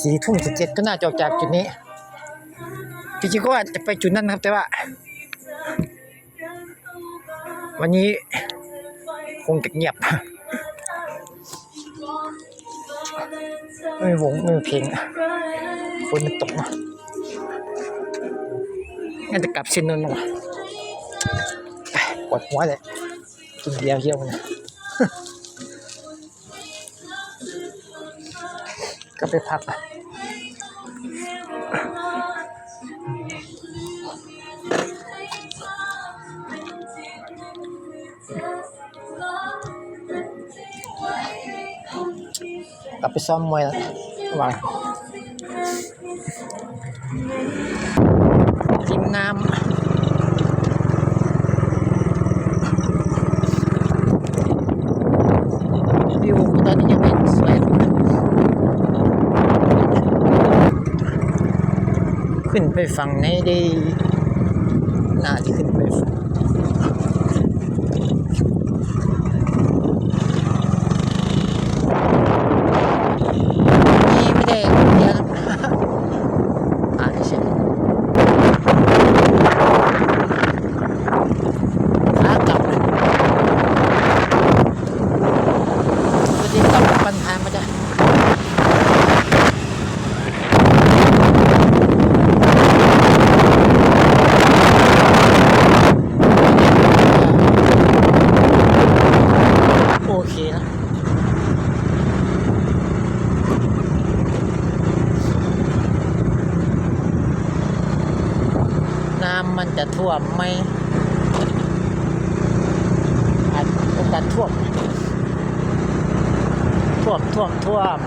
ສີ່ທຸ່ມສິບເຈັດ ກໍໜ້າຈະອອກຈາກຈຸດນີ້. ທີ່ຈິງກໍວ່າຈະໄປຈຸດນັ້ນນະຄັບ ແຕ່ວ່າ ວັນນີ້ຄົງຈະງຽບ ມີວົງ ມີເພງ ຝົນມັນຕົກເນາະ ໜ້າຈະກັບເສັ້ນນັ້ນເນາະ. ປວດຫົວເລີຍ ກິນເບຍຮຽວນະ. ກໍໄປພັກ ກໍໄປຊ້ອມມວຍວ່າ ລິມນ້ຳ ວິວຕອນນີ້ຍັງເຫັນສວຍ ຂຶ້ນໄປຝັ່ງໃນເດ້ ໜ້າຈະຂຶ້ນໄປ ນີ້ໄປແດ່ ອາ ເຊັ່ນ ຂາກັບ ສະຫວັດດີຄັບ ປັນທາງມາຈ້າ. ໂອເຄນະ ນ້ຳມັນຈະຖ້ວມໄໝ? ອາດ ໂອກາດຖ້ວມ ຖ້ວມ ຖ້ວມ ຖ້ວມ.